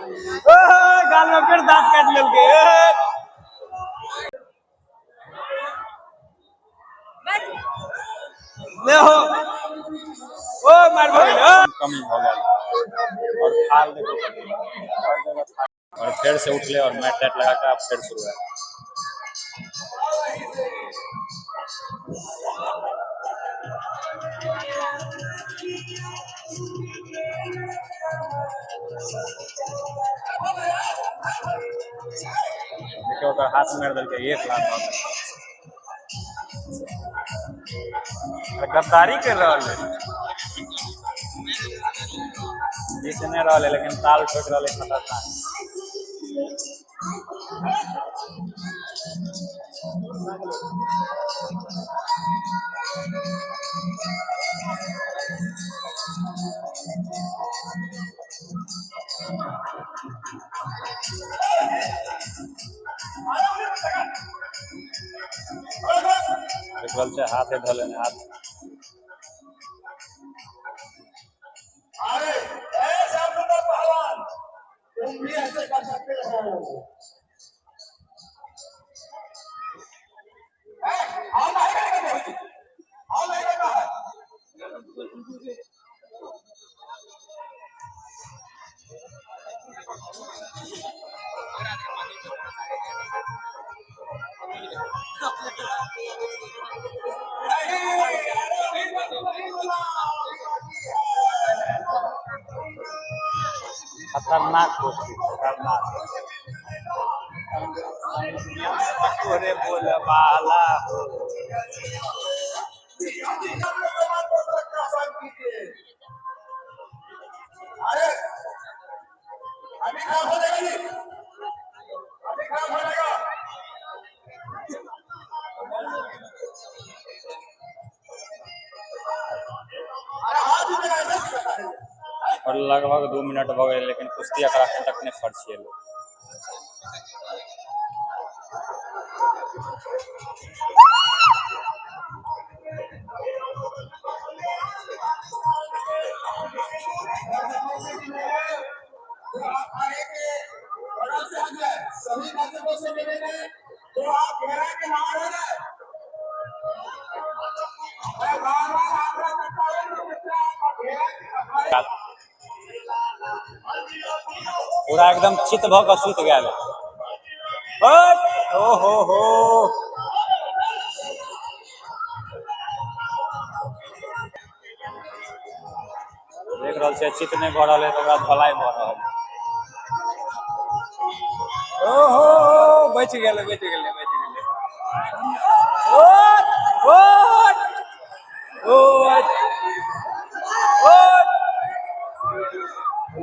ओ गाल में फिर दांत काटि लेलकै। ले हो, ओ मार भऽ गेलै। कमी भऽ गेल और थाल देखो, हर जगह थाल। और फिर से उठले और मैट टैट लगा के अब फिर शुरू है। देखियौ, ओकर हाथ मारि देलकै 1 लाख। अरे, गद्दारी कर रहल है। जीत नहीं रहल है, लेकिन ताल ठोक रहल है खतरनाक। देख रहल छै, हाथे धऽ लेने हाथ। अरे ए श्याम पहलवान, तुम भी ऐसे कर सकते हो। ए, और नहीं करेंगे, और नहीं करना है। नहीं, अरे अभी बस नहीं बोला, अभी बाकी है। खतरनाक कुश्ती, खतरनाक। तोरे बोलबाला हो। अरे, अभी खराब हो जाएगा जी, अभी खराब हो जाएगा। अरे, हाथ टूटेगा, ऐसे करता है। और लगभग 2 मिनट भऽ गेलै, लेकिन कुश्ती एकरा एखन तक नहि फरछिएलै। अखाड़े के बगल से हट जाए। सभी दर्शकों से निवेदन है, जो आप घेरा के बाहर हो जाए। मैं बार बार आग्रह करता हूँ कि कृपया आप घेरा के अखाड़े पूरा एकदम चित भऽ कऽ सुति गेल। हट! ओ हो हो, देख रहल छियै, चित नहि भऽ रहल है तऽ ओकरा धोलाई भऽ रहल है। ओ हो हो, बचि गेलै, बचि गेलै, बचि गेलै। ओट ओट ओट ओट,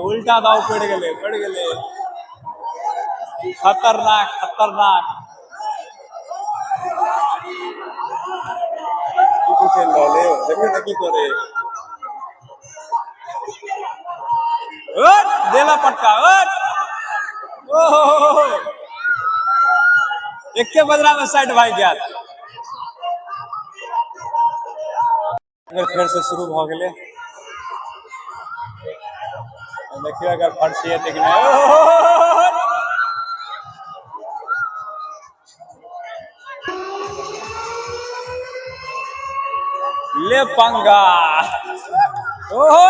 उल्टा दाव पड़ि गेलै, पड़ि गेलै। खतरनाक, खतरनाक। की चलि रहल है? देखियौ ने की करे। ओट देला पटका। ओट, ओ हो हो हो, एके बजरा में साइड भागि गेल। अगर फेर से शुरू भऽ गेलै। देखियौ अगर फरसिएतै कि नहि। ओहो! ले पंगा। ओहो,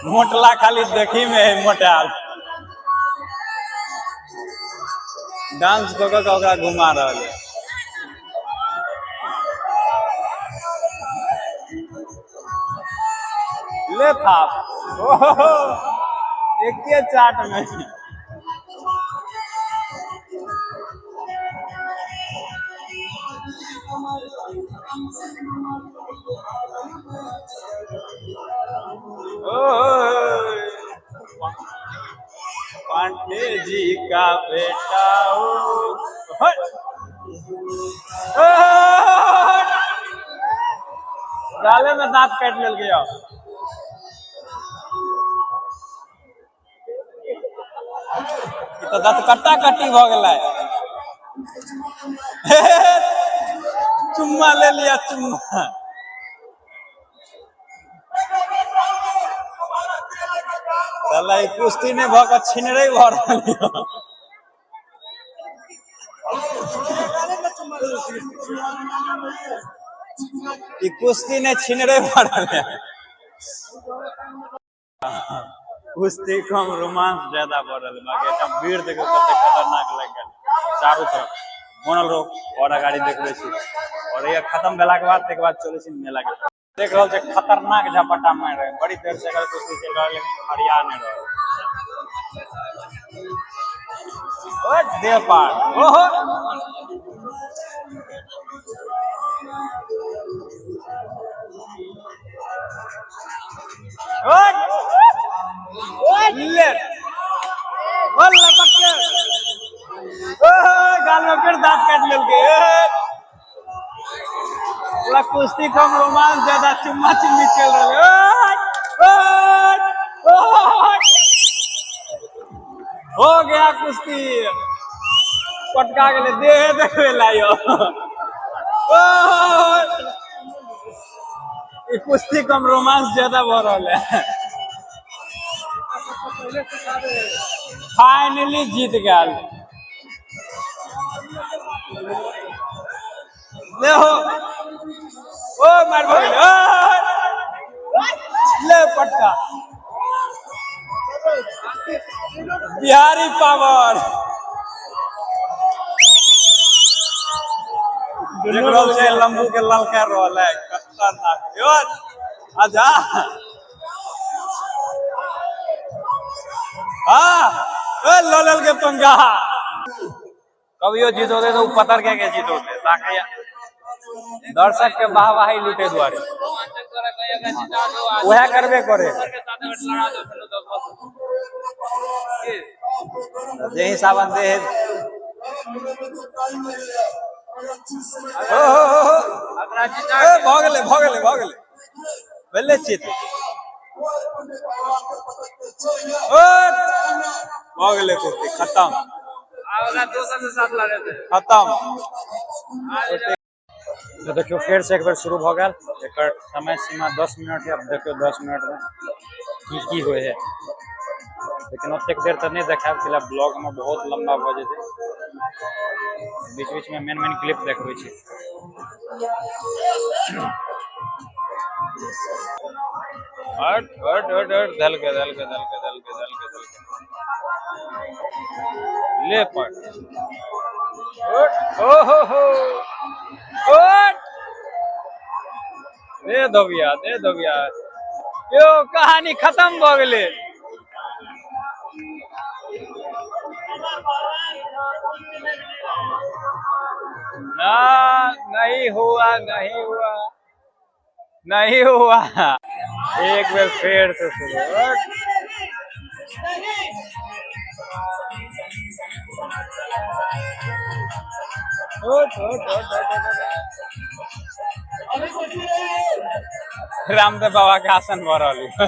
मोटला खाली देखी में है मोटायल। डांस कऽ कऽ के ओकरा घुमा रहल है। ले थाप। ओहो, एके चाट में। ओ पांडे जी का बेटा ओ हट! ओ, गाले में दांत काटि लेल गया। तऽ दतकट्टा कट्टी भऽ गेलै। चुम्मा ले लिया चुम्मा। साला ई कुश्ती नहि भऽ कऽ छिनरै भऽ रहल यऽ। ई कुश्ती नहि छिनरै भऽ रहल यऽ। कुश्ती कम रोमांस ज्यादा भऽ रहल है। बाकी एहिठाम भीड़ देखियौ कते खतरनाक लागि गेल चारू तरफ। बनल रहो और अगाड़ी देखबै छी। और ये खत्म भेलाके बाद ताहिके बाद चलै छी मेला के। देख रहल छै खतरनाक झपट्टा मारि रहल, बड़ी देर से एकर कुश्ती चलि रहल लेकिन फरिया नहि रहल। ओ देह पार ओहो ले ओ लपक के ओहो गाल में फिर दांत काट लेलकै। पूरा कुश्ती कम रोमांस ज्यादा चुम्मा चुम्मी चल रहा है। हो गया कुश्ती पटका गेलै देह देखबे लायो। ई कुश्ती कम रोमांस ज्यादा भऽ रहल है। फाइनली जीत गेल। ले हो ओ मार भऽ गेलै। ले पटका बिहारी पावर। देख रहल छै लंबू के ललकार रहल है खतरनाक। यो आजा हाँ ए ललल के पंगा। कभियो जीत होते तो पतर के जीत होते ताकि दर्शक के वाहवाही लूटे दुआरे वह करबे करे। जे हिसाब दे हो हो हो ए भऽ गेलै भऽ गेलै भऽ गेलै भेलै चित। ओ भऽ गेलै कुश्ती खत्म खत्म। तो देखियो फिर से एक बेर शुरू भऽ गेल। एकर समय सीमा 10 मिनट है। अब देखियो 10 मिनट में की की होइ है। लेकिन ओतेक देर तऽ नहि देखायब कैला ब्लॉग में बहुत लंबा भऽ जेतै। बीच बीच में मेन मेन क्लिप देखबै छी। हट हट हट हट धलके धलके धलके धलके धलके धलके ले पट। ओ हो हो दे दबिया दे दबिया। यो कहानी खत्म भऽ गेलै। ना नहीं हुआ नहीं हुआ नहीं हुआ। एक बार फिर से शुरू। रामदेव बाबा के आसन भऽ रहल है।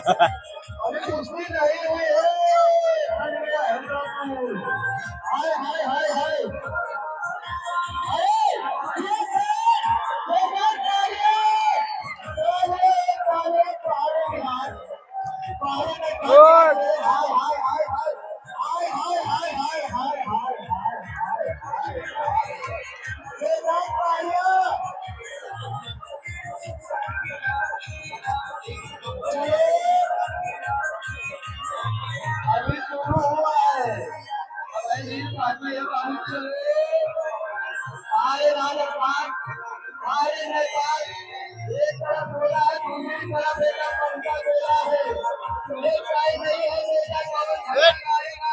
अभी शुरू हुआ है। एक तरफ बोला है दूसरी तरफ बेटा पंखा बोला है। एक टाइम नहीं है बेटा आएगा।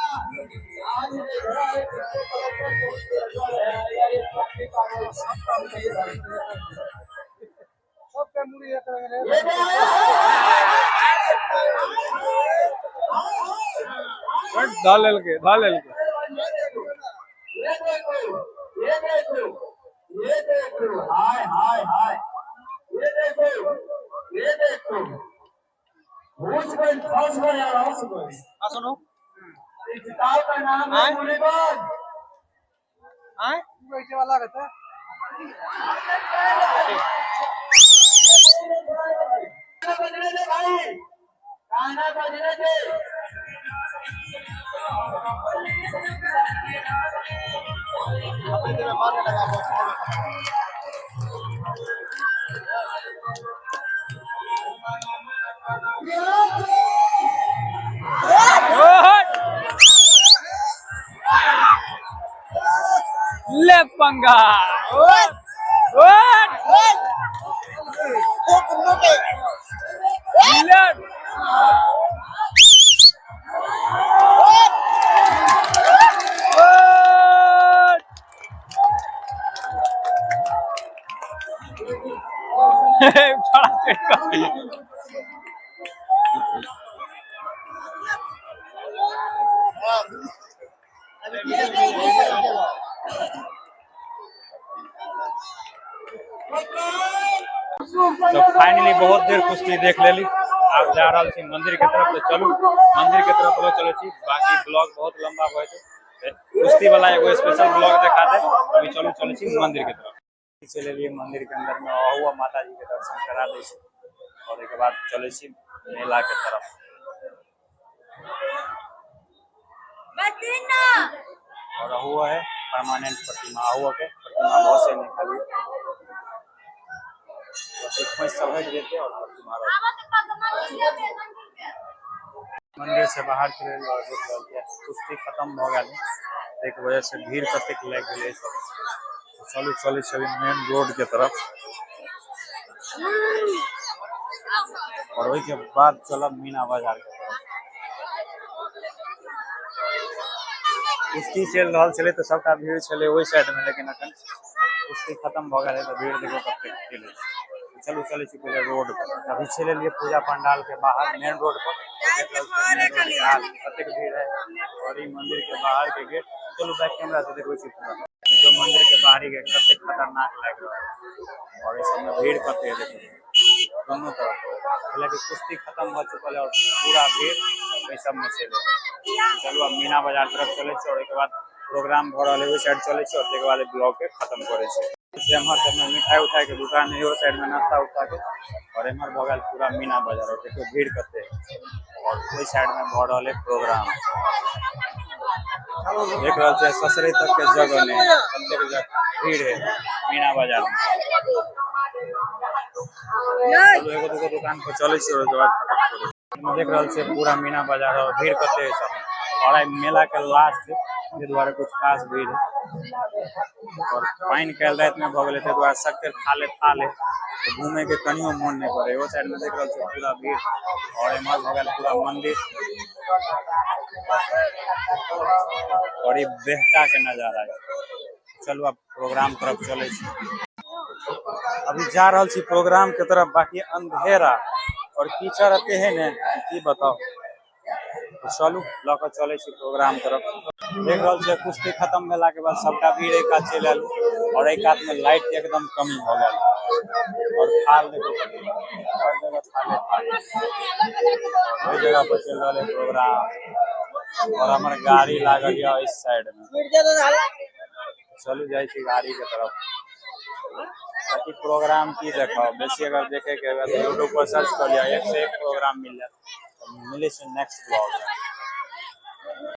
आज देख रहा है किसको तरफ पर बहुत है यार ये पक्की पागल सब काम नहीं है। धऽ लेलकै धऽ लेलकै। ये देखो ये देखो ये देखो हाय हाय हाय ये देखो ये देखो घुस गई फंस गई आराम से गई। सुनू किताब का नाम है मुरीबाज। बैठे वाला रहता है। बजने दे भाई, गाना बजने दे। ले पंगा। ले। तो फाइनली बहुत देर कुश्ती देख लेली। आब जा रहल छी मंदिर के तरफ, तो चलू मंदिर के तरफ लो चलै छी। बाकी ब्लॉग बहुत लंबा भऽ जेतै, कुश्ती वाला एगो स्पेशल ब्लॉग देखा दे। अभी चलू चलै छी मंदिर के तरफ। चलि एलियै मंदिर के अंदर में, अहुआ माता जी के दर्शन करा दै छी और एक बाद चलै छी मेला के तरफ। और अहुआ है परमानेंट प्रतिमा, अहुआ के प्रतिमा बहुत से निकाली सब हटि जेतै और प्रतिमा मंदिर से बाहर चलि एलियै और देख रहल छियै कुश्ती खत्म भऽ गेल, ताहिके वजह से भीड़ कतेक लागि गेलै सब। चलू चलै छी अभी मेन रोड के तरफ और ओहिके बाद चलब मीना बाजार के तरफ। कुश्ती चलि रहल छलै तऽ सबटा भीड़ छलै ओहि साइड में, लेकिन अखन कुश्ती खत्म भऽ गेल तऽ भीड़ देखियौ कतेक गेलै। चलू चलै छी पहिले रोड पर। अभी चलि एलियै पूजा पंडाल के बाहर मेन रोड पर, देख रहल छियै मेन रोड के हाल कतेक भीड़ है। और ई मंदिर के बाहर के गेट, चलू बैक कैमरा से देखबै छी पूरा। देखियौ मंदिर के बाहरी गेट कतेक खतरनाक लागि रहल है और एहि सब में भीड़ कते है देखियौ दोनों तरफ। हालांकि कुश्ती खत्म भऽ चुकल है और पूरा भीड़ एहि सब में चलि एलै। चलू अब मीना बाजार तरफ चलै छी और ओहिके बाद प्रोग्राम भऽ रहल है ओहि साइड चलै छी और ताहिके बाद ब्लॉग के खत्म करै छी। एम्हर सब में मिठाई उठाई के दुकान है, इहो साइड में नाश्ता उस्ता के, और एम्हर भऽ गेल पूरा मीना बाजार। और देखियौ भीड़ कते है और ओहि साइड में भऽ रहल है प्रोग्राम। देख रहल छियै ससरे तक के जगह नहीं है, कतेक भीड़ है मीना बाजार में। चलू एगो दूगो दुकान पर चलै छी और ओहिके बाद खत्म करै छी। देख रहल छियै पूरा मीना बाजार और भीड़ कते है सब। और आई मेला के लास्ट ताहि दुआरे कुछ खास भीड़ है। और पानि काल्हि राति में भऽ गेलै ताहि दुआरे सगरे थाले थाले, तऽ घूमे के कनियो मोन नहि करै। ओहो साइड में देख रहल छियै पूरा भीड़ और एम्हर भऽ गेल पूरा मंदिर और ई बेहटा के नजारा है। चलू अब प्रोग्राम तरफ चलै छी। अभी जा रहल छी प्रोग्राम के तरफ, बाकी अंधेरा और कीचड़ एते है ने की बताउ। तो चलू लऽ कऽ चलै छी प्रोग्राम तरफ। देख रहल छियै कुश्ती खत्म भेला के बाद सबटा भीड़ एहि कात चलि आयल और एहि कात में लाइट के एकदम कमी भऽ गेल। और थाल देखो हर जगह थाले थाल, ओहि जगह पर चलि रहल है प्रोग्राम। और हमर गाड़ी लागल यऽ इस साइड में, चलू जाइ छी गाड़ी के तरफ। बाकी प्रोग्राम की देखब, बेसी अगर देखे के हुए तो यूट्यूब पर सर्च कर लिया, एक से एक प्रोग्राम मिल जायत। मिलै छै नेक्स्ट ब्लॉग में।